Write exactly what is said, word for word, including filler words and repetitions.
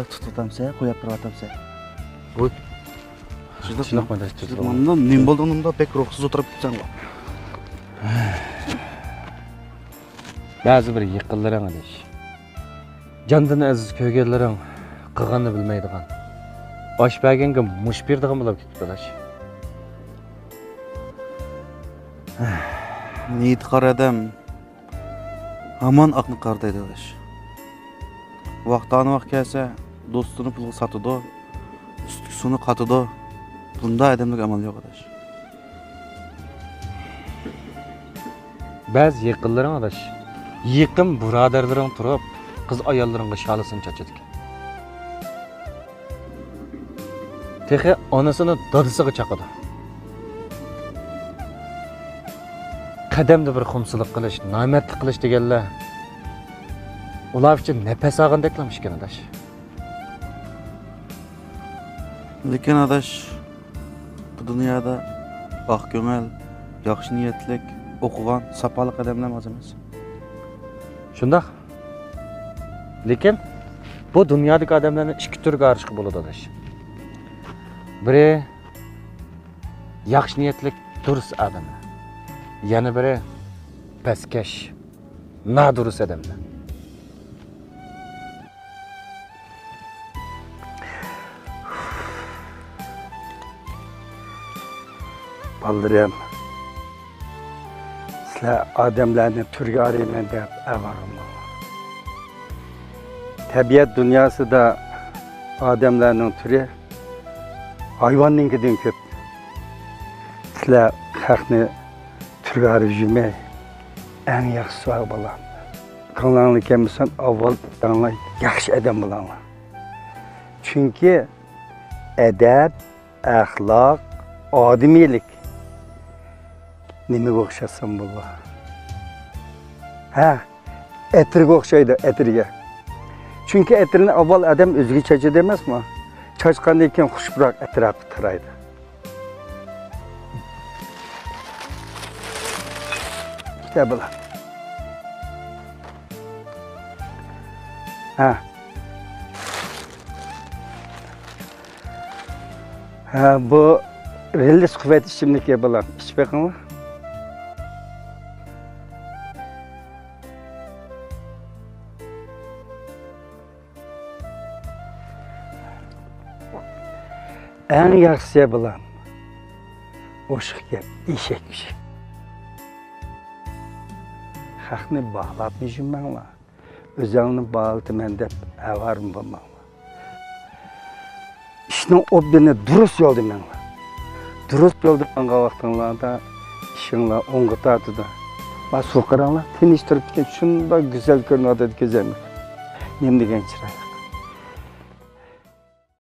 تۇتۇۋاتامسەن، قويۇپ تۇرۇۋاتامسەن. ۋوي. شۇنداقمۇ؟ شۇنداقمۇ ئاداش، تۇتۇپ. مۇنداق نېمە بولدى ئۇنىڭدا؟ بەك روھسىز ئولتۇرۇپ كېتىسەنغۇ. بەزى بىر يېقىنلىرىڭ ئاداش. جاندىن ئەزىز كۆرگەنلىرىڭ قىلغاننى بىلمەيدىغان، ئاش بەرگەنگە مۇش بېرىدىغان بولۇپ كېتىپتۇ ئاداش. نىيىتى قارا ئادەم ھامان ئاقنى قارا دەيدۇ ئاداش. ۋاقتانى ۋاق كەلسە، دوستىنى پۇلغا ساتىدۇ، ئۈستىگە سۇنى قاتىدۇ. بۇنداق ئادەملەرگە ئامال يوق ئاداش. بەزى يېقىنلىرىڭ ئاداش، يېقىن بۇرادەرلىرىڭ تۇرۇپ، قىز ئاياللىرىڭغا شالىسىنى چاچىدىكەن. تېخى ئانىسىنى دادىسىغا چاقىدۇ. قەدەمدە بىر خۇمسىلىق قىلىش، نامەردلىك قىلىش دېگەنلەر ئۇلار ئۈچۈن نەپەس ئالغاندەكلا ئىكەن ئاداش. لېكىن ئاداش، بۇ دۇنيادا ئاق كۆڭۈل، ياخشى نىيەتلىك، ئوقۇغان، ساپالىق ئادەملەر ئاز ئەمەس. شۇنداق. لېكىن بۇ دۇنيادىكى ئادەملەرنى ئىككى تۈرگە ئايرىشقا بولىدۇ ئاداش. بىرى ياخشى نىيەتلىك، دۇرۇس ئادەملەر. يەنە بىرى پەسكەش، نادۇرۇس ئادەملەر. بالىلىرىم، سىلەر ئادەملەرنى تۈرگە ئايرىيمەن دەپ ئەۋارە بولماڭلار. تەبىئەت دۇنياسىدا ئادەملەرنىڭ تۈرى ھايۋاننىڭكىدىن كۆپ. سىلەر خەقنى تۈرگە ئايرىپ يۈرمەي، ئەڭ ياخشىسى بار بالام. كۆڭلۈڭلار كەلمىسۇن، ئاۋۋال ئۆزۈڭلار ياخشى ئادەم بولۇڭلار. چۈنكى ئەدەپ، ئەخلاق، ئادىمىيلىك نېمىگە ئوخشاتسام بولىدۇ؟ ھە، ئەتىرگە ئوخشايدۇ، ئەتىرگە. چۈنكى ئەتىرنى ئاۋۋال ئادەم ئۆزىگە چاچىدۇ ئەمەسمۇ؟ چاچقاندىن كېيىن خۇش پۇراق ئەتراپقا تارايدۇ. كېتە بۇلار. ھە. ھە، بۇ رېلىس قۇۋۋەت ئىچىملىكى بۇلار. ئىچىپ بېقىڭلار. ئەڭ ياخشىسى بۇلار. ئوشۇق گەپ، ئېشەك ئۈچۈن. خەقنى باھالاپ يۈرمەڭلار. ئۆزۈڭلارنى باھالىتىمەن دەپ ئاۋارە بولماڭلار. ئىشنىڭ ئوبدىنى دۇرۇس يولدا مېڭىڭلار. دۇرۇس يولدا ماڭغان ۋاقتىڭلاردا ئىشىڭلار ئوڭغا تارتىدۇ. ما سۇ قاراڭلار، تىنچ تۇرۇپتىكەن، شۇنداق گۈزەل كۆرۈنۈۋاتىدۇ كۆزۈمگە. نېمە دېگەن چىرايلىق.